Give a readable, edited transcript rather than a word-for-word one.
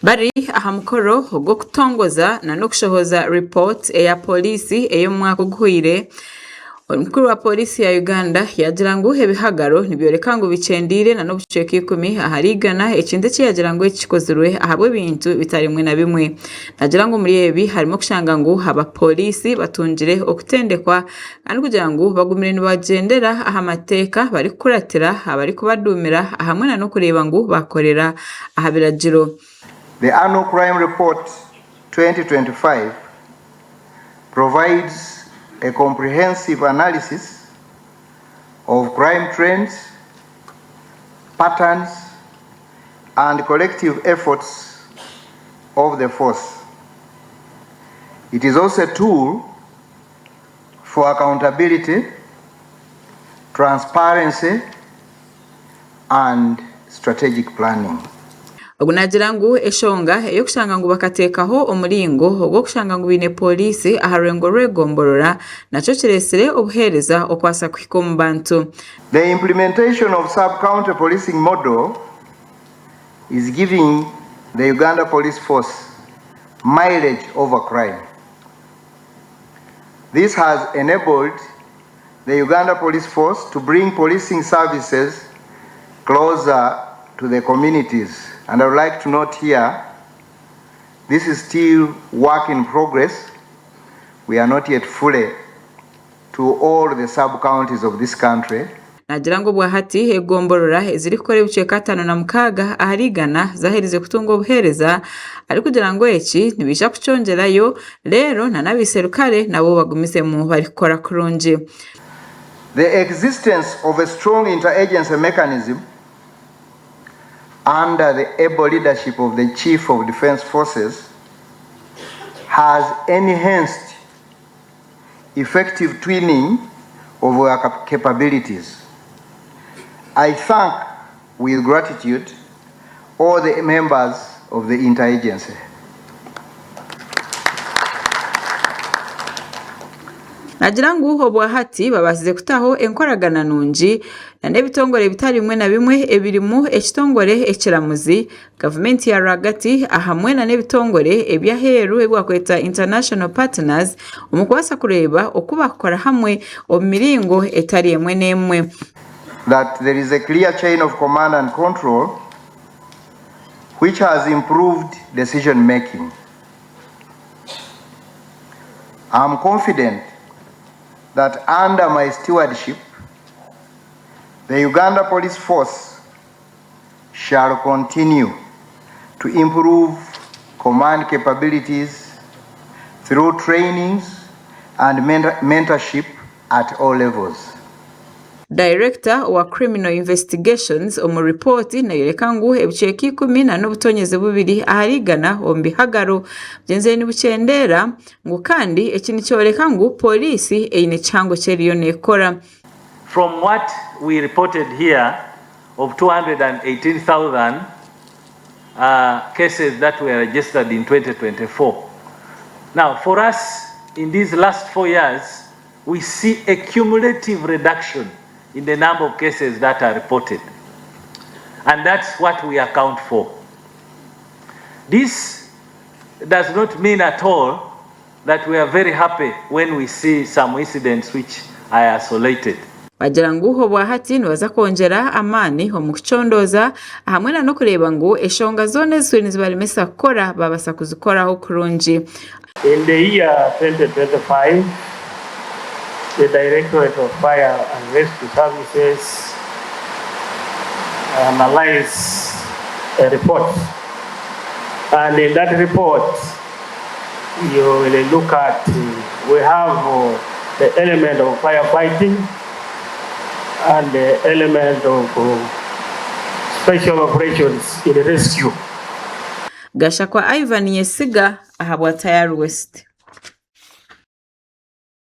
Bari aha mukoro ogw'okutongoza n'okushohoza ripooti eya Pooriisi ey'omwaka oguhweire, Omukuru wa Pooriisi ya Uganda yaagira ngu ebihagaro nibyoreka ngu bikyendeire n'obucweka ikumi ahari igana ekintu eki yaagira ngu eki kikozirwe ahabw'ebintu bitari bimwe na bimwe. Naagira ngu omuri ebi harimu okushanga ngu aba Pooriisi batungire okutendekwa kandi kugira ngu bagumire nibagyendera aha mateeka barikukuratira abarikubaduumira hamwe n'okureeba ngu baakorera aha biragiro. The Annual Crime Report 2025 provides a comprehensive analysis of crime trends, patterns, and collective efforts of the force. It is also a tool for accountability, transparency, and strategic planning. Ogu naagira ngu eshonga ey'okushanga ngu bakateekaho omuringo ogw'okushanga ngu baine pooriisi aha rurengo rw'egomborora nakyo kireetsire obuheereza okubaasa kuhika omu bantu. The implementation of sub-county policing model is giving the Uganda Police Force mileage over crime. This has enabled the Uganda Police Force to bring policing services closer to the communities. And I would like to note here, this is still work in progress. We are not yet fully to all the sub-counties of this country. Naagira ngu obwahati egomborora ezirikukora ebicweka 56 ahari igana zaaherize kutunga obuheereza arikugira ngu eki nibaija kukyongyerayo reero n'abaiserukare nabo bagumizemu barikukora kurungi. The existence of a strong inter-agency mechanism under the able leadership of the Chief of Defence Forces has enhanced effective twinning of our capabilities. I thank with gratitude all the members of the interagency. Naagira ngu obwahati babaasize kutaho enkoragana nungi n'ebitongore bitari bimwe na bimwe ebirimu ekitongore ekiramuzi, Gavumenti ya rwagati ahamwe na n'ebitongore eby'aheeru ebi barikweta international partners omu kubaasa kureeba oku baakukora hamwe omu miringo etari emwe n'emwe. That there is a clear chain of command and control which has improved decision making. I am confident that under my stewardship, the Uganda Police Force shall continue to improve command capabilities through trainings and mentorship at all levels. Dayirekita owa Criminal Investigations omu ripooti nayoreka ngu ebicweka ikumi na n'obutonyezi bubiri ahari igana omu bihagaro bugyenzire nibukyendeera ngu kandi eki nikyoreka ngu pooriisi eine kihango eki eriyo nekora. From what we reported here of 218,000 cases that were registered in 2024. Now for us in these last 4 years we see a cumulative reduction in the number of cases that are reported and that's what we account for. This does not mean at all that we are very happy when we see some incidents which are isolated. Bagira ngu obwahati nibaza kwongyera amaani omu kucondooza ahamwe na n'okureeba ngu eshonga zoona ezitwire nizibaremesa kukora baabasa kuzikoraho kurungi. In the year 2025, the Directorate of Fire and Rescue Services analysed a report and in that report you will look at we have the element of fire fighting and the element of special operations in rescue. Gashakwa Ivan Nyesiga ahabwa Tayari West.